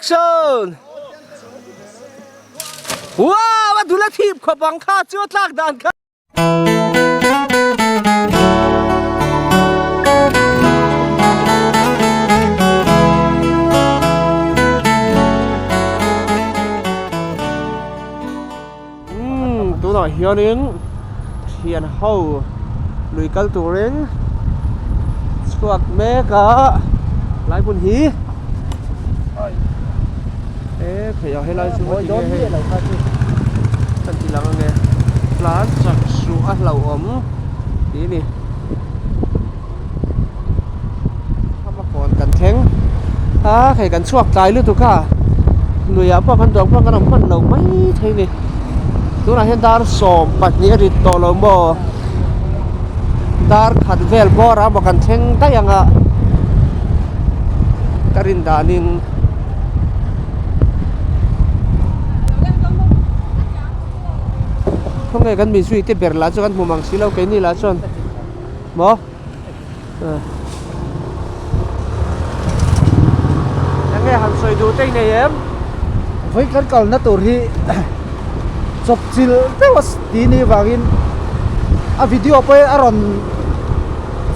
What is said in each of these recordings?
Action! Wow! A dul a thip khawp ang kha chu a tlak dan kha. Tunah hianin thian ho lui kal turin chhuak mek a lai hmun hi e theih ah helai chu a ti nge hei kan ti lang ange tlan chak suh a hlauhawm tih a ni a kawn kan thleng a hei kan chhuak tlai lutuk a luiah pawh kan duang pawh kan awm hman lo mai thei a ni tunah hian dar 12 a rit tawh lo maw dar khat vel bawr ah maw kan thleng daih ang a ka rin danin khawnge kan mizui te ber lah chu kan hmu mang si lo keini lah chuan maw. Enge han sawi duh te i nei em? Vawi kan kalna tur hi chawp chilh deuh a ti ni vangin a video pawh hi a rawn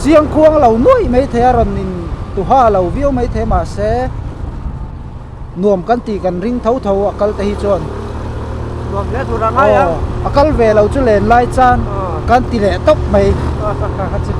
chiang khuang lo nuaih mai thei a rawn in tuha lo viau mai thei mahse nuam kan tih kan ring tho tho a kal te hi chuan nuam hle tur a ngai a a kal ve lo chu len lai chuan kan ti leh tawp mai kha chu.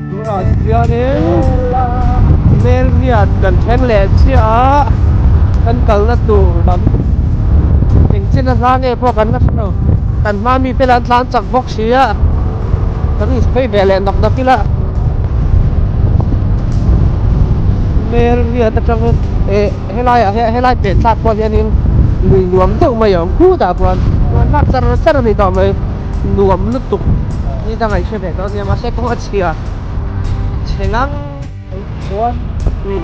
Tunah hianin Melriat kan thleng leh chiah a, kan kalna tur lam engchen a hla nge pawh kan la hre lo, kan hma mite lah an tlan chak bawk si a, kan inspray ve leh nawk nawk ila. Melriat atangin eh helaiah hian helai peh thlak pawh hianin lui nuam deuh mai a awm khutah khuan lak char char a ni tawh mai nuam lutuk ni dang a i hre ve tawh ania mahse kawng a chhia chhe ngang chuan two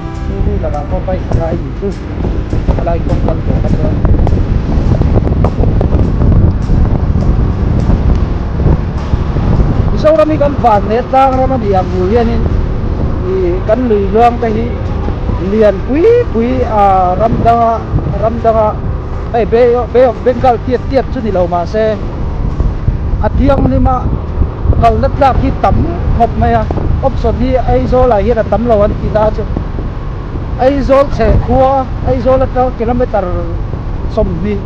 wheeler ah pawh bike lai ni chu helai kawng kal tawh kha chuan Mizoram hi kan van leh tlang ram a ni ang hmuh hianin ih kan lui luang te hi lian pui pui ah ram danga ram danga hei bay bay of Bengal tiat tiat chu ni lo mahse a thianghlim a kalna tlak hi tam khawp mai a option hi Aizawl ah hian a tam lo an ti ta chu Aizawl chhe khua Aizawl atang kilometer 20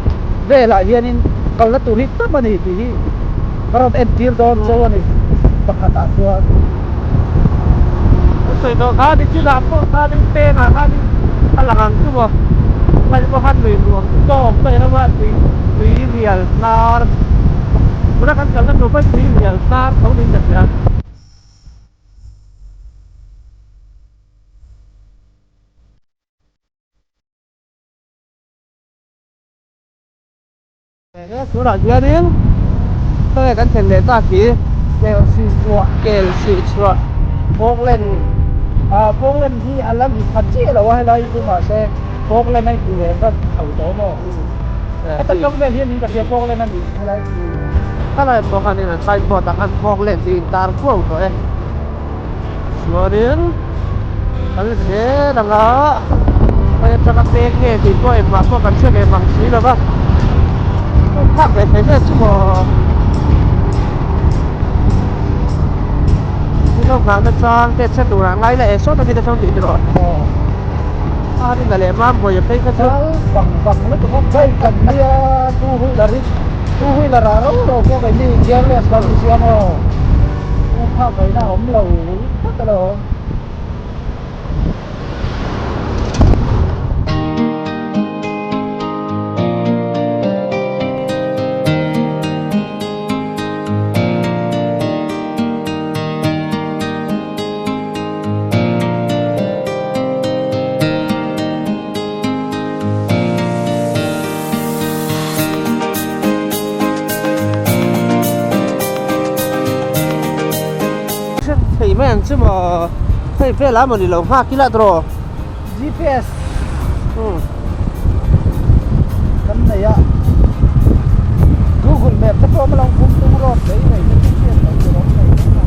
velah hianin kalna tur hi tam a ni tih hi ka rawn entir dawn cho a ni pakhat ah chuan. Ka sawi tawh kha ni chinah pawh khanin pengah khanin a lang ang chu maw hmai pawh khan lui nuam tawk mai rama tui tui rial hnar tuna kan kalna tur pawh hi tui rial hnar tho niin ka hria. Tunah hianin khawnge kan thlen leh tak hi kel sih chhuah kel sih chhuah Falkland ah Falkland hi a la ri khat chiah lo a helai hi chu mahse Falkland a inti ve vat tho tawh maw heta tang vel hian in ka hria Falkland a nih helai chu helai pawh khanin an signboard ah khan Falkland tih intar kuau tawh e chuanin kan zel ang a hei atanga peng nge tih pawh engmah pawh kan hre ve mang si lo va phak ve thei vel chu maw thil ho nghah na chang te chhe turah ngai la e sawt ami te chuan tih rawh a rin a leh mam hawi a phei kha chu bang bang lutuk a bike kan nia two wheeler in two wheeler ah rau rau pawh keini gearless kan insiam aw. Phak ngaihna a awm lo tlat alawm. chu maw hei velah mawni lo nghak ila tawh GPS kan nei a Google map te pawh a lo vum tung rawt mai mai te chu hriat loh tur a awm mai mai a.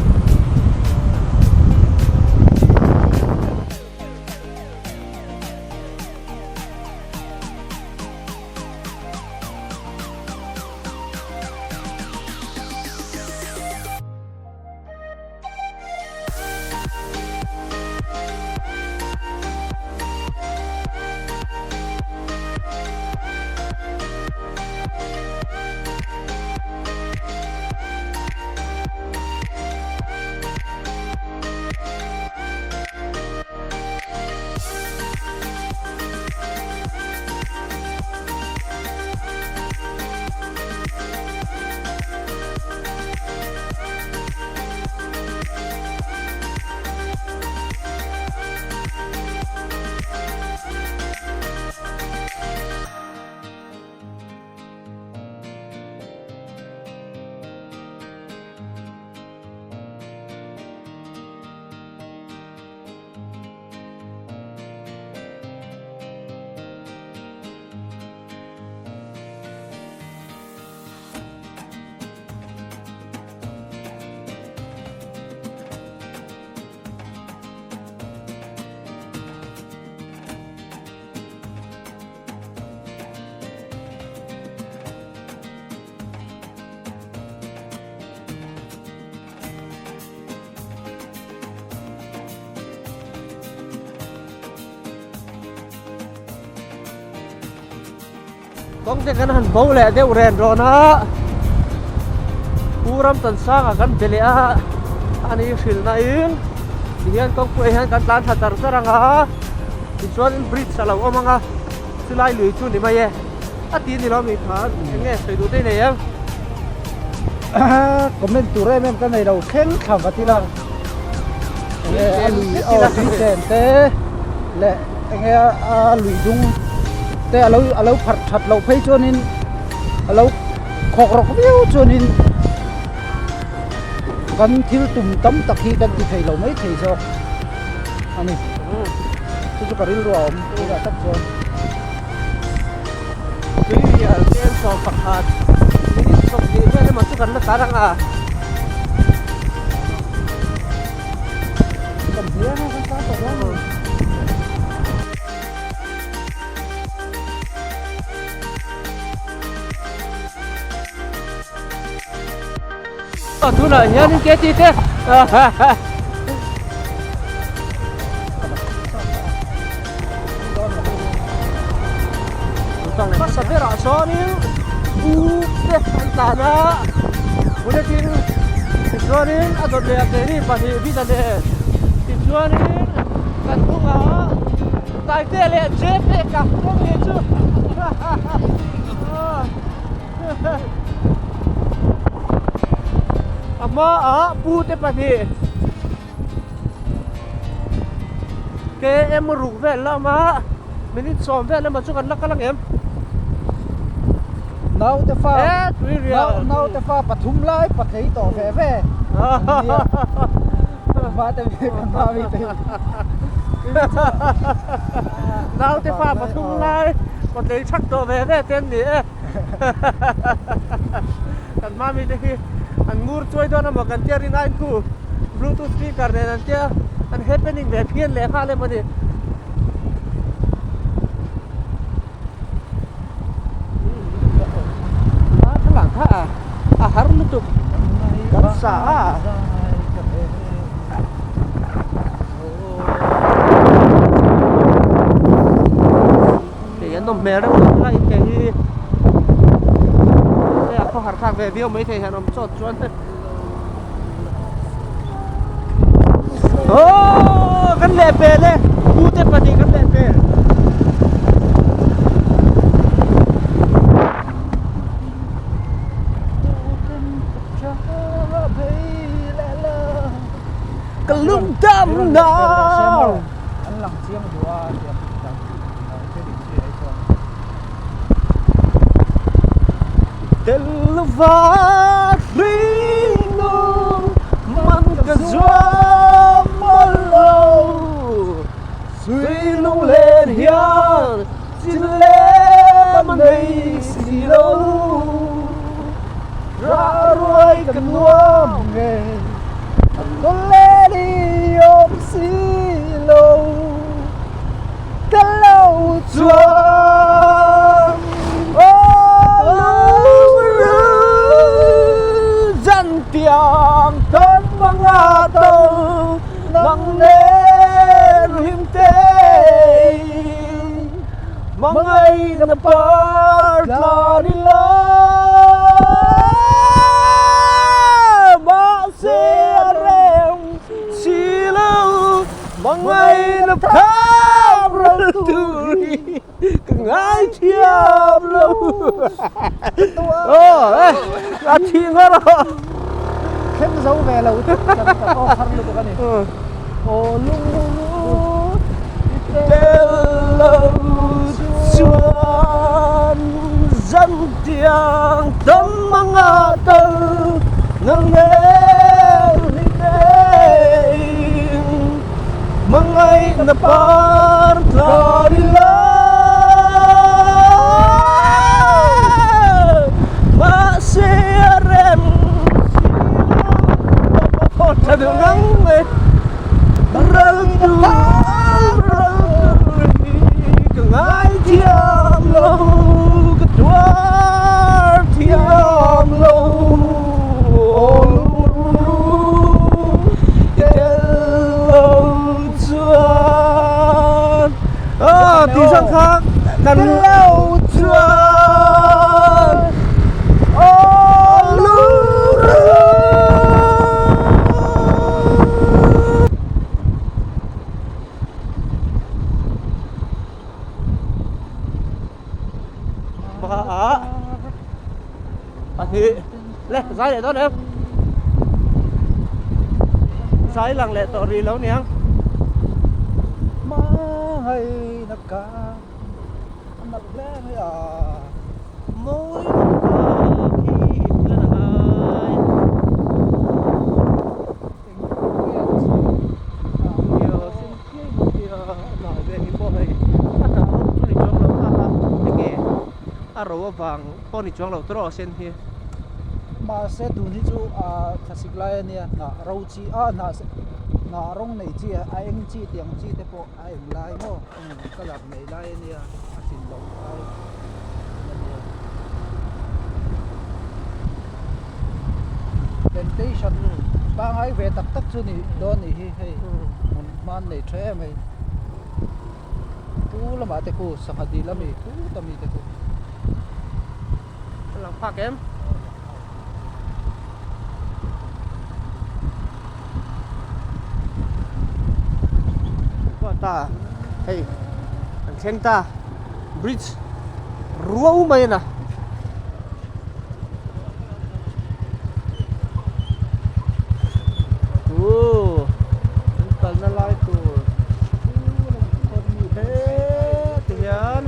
Kawng te kan han bo leh deuh ren rawn a, Pu Ramchansanga kan be leh a, ani hrilhna in tihian kawngpuiah hian kan tlan thla char char ang a, tichuan bridge a lo awm ang a, chulai lui chu ni mai e, a ti ni lo mi kha eng nge sawi duh te i nei em? Comment tur em em ka nei lo thleng thla vat ila enge a lui aw tui chen te leh enge a lui dung te alo alo pharh that loh phei chuanin alo khawk rawk viau chuanin kan thil tum tam tak hi kan ti thei lo mai thei zawk a ni chu chu ka rilru a awm tunah tak chuan. Tuirial tlem sawm pakhat minute sawmhnih vel emaw chu kan la tar ang a. Tunah hianin ke ti te hmasa berah sawnin u te an tlan a bullet in tichuanin a dawt leh a keini pahnih bik a nen tichuanin kan hnungah Taitea leh Jpeka awm leh chu a hmaah pu te pahnih. Km ruk vel lama minute sawm vel emaw chu kan la kal ang em? Naute fa naute fa pathum lai pathei tawh ve ve Vate mi kan hma mi te Naute fa pathum lai pathei thak tawh ve ve te an ni e Kan hma mi te hi an ngur chuai dawn emaw kan tia rin aiin khu bluetooth speaker nen an tia an happening ve phian leh nghal emaw ni. A thlalak kha a har lutuk kan sa a. Kei an awm hmel reuh lo lai te hi hei a khawhar thlak ve viau maithei hian awm chawt chuan aww kan leh pel e pu te pahnih kan leh pel. Ka lungdam na. An lang chiang duh a tiang dan Tel lova hringnung man ka zuam. Hmangaihna par tlan ila mahse a rem si lo Hmangaihna pham ral tur hi ka ngaithiam lo Aw a thi nghar a. Thleng zo ve lo tlat kan kan aw har lutuk a ni. Aw lung i tel lo chuan zan tiang tam anga tal nang hmel hi nein hmangaihna par tlar ila mahse a rem si lo tha deuh ngang mai ral tur ral tur hi ka ngai thiam lo ka tuar thiam lo tel lo chuan aw tih zawng kha kan lo chuan aw luru. Pahnih le zai leh dawn em zai lang leh tawh rih lo niang. Hmangaihna ka a nalh hle mai a. Mawi lutuk a khi thil a la ngai. A hnah rawng chu ni chuang lo a enge a ro avang pawh ni chuang lo tawh a sen hi. Mahse tun hi chu ah thlasik lai a nia hnah ro chi a hnah hnah rawng nei chi a eng chi tiang chi te pawh a eng lai maw colour nei lai a nia a chin loh lai a nia. Plantation pangngai ve tak tak chu ni dawn nih hi hei hmun hman nei tha em hei tu lamah te khu sangha dil ami khut ami te khu. A lang phak em? Ta hei an thleng ta bridge ruau mai a na. Ooh an kalna lai tur heti hian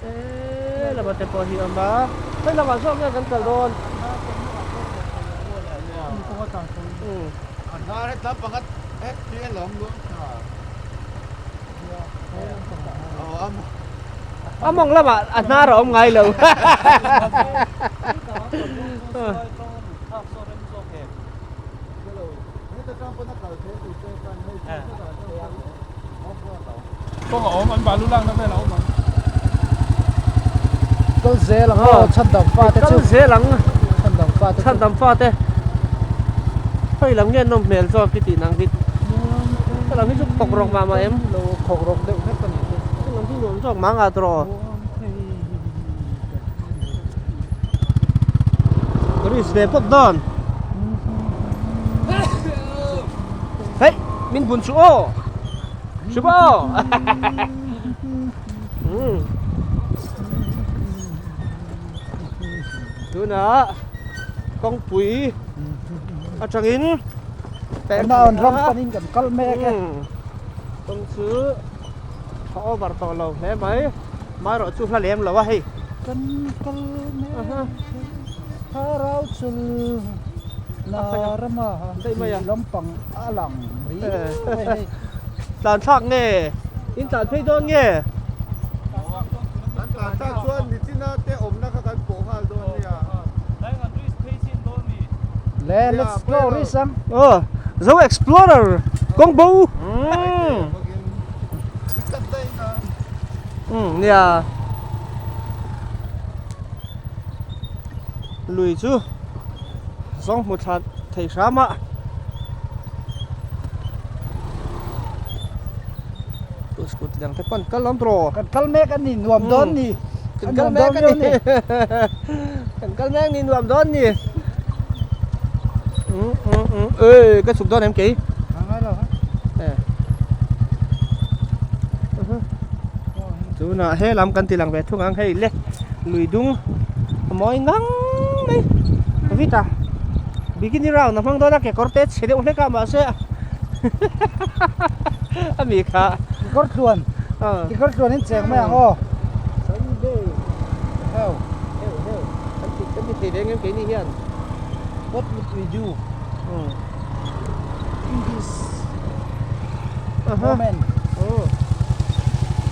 he lama te pawh hi a awm a hei lamah zawk nge kan kal dawn. A mawng lamah a hnar a awm ngai lo. Kal zel ang aw chhandam fate chu. Kal zel ang. Chhandam fate chu. Chhandam fate. Hei lam nge nawm hmel zawk i tih nang hi. Hei lam hi chu khawk rawk mah mah em. Lo khawk rawk deuh vek a ni chu. Hei lam hi nuam zawk mah nga tawh. Tourist ve pawp dawn. Hei min bun chu aw. Chu aw. Tunah kawngpui atangin Ram panin kan kal mek e. Kawng chu a over tawh lo hle mai. Marawh chu hla lem lo a hei. Kan kal mek thlarau chul na rama tih lampang a lang ri mai hei. Tlan thlak nge? In tlan phei dawn nge? Kan tlan thlak chuan Nichina te awmna kha kan pawh nghal dawn nia. Le let's go Risang. Aw Zo Explorer kawng bo. Umm nia lui chu zawng hmu thla thei hram a. Scooty dang te pawh an kal awm tawh. Kan kal mek a ni nuam dawn ni. Kan kal mek a ni. Kan kal mek ni nuam dawn ni. Ê ka chhuk dawn em kei? A ngai lo ha. Tunah he lam kan ti lang ve thung ang hei le lui dung a mawi ngang mai vita bikini round a hmang dawn a kekawr te chhe deuh hlek a mahse a mi kha kekawr tluan kekawr tluan in cheng mai ang aw Sunday heu heu heu kan ti kan ti thei ve ngem keini hian what would we do in this moment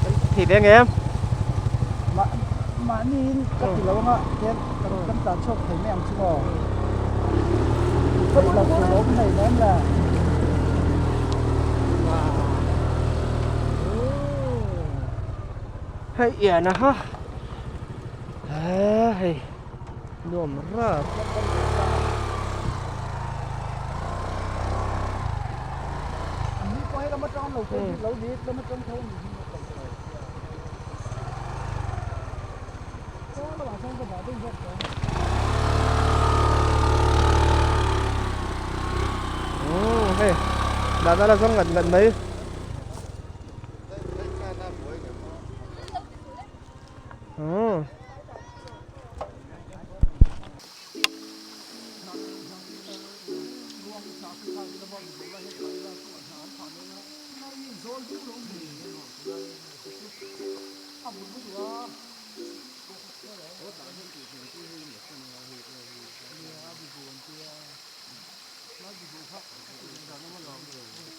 kan ti thei ve ngem mahni in ka ti lo anga tian kan tlan chhuak thei mai ang chu maw phawt lo tur awm hlei nem le. Hei ian a ha hei nuam rap. Hei dana la zawng ngat ngat mai.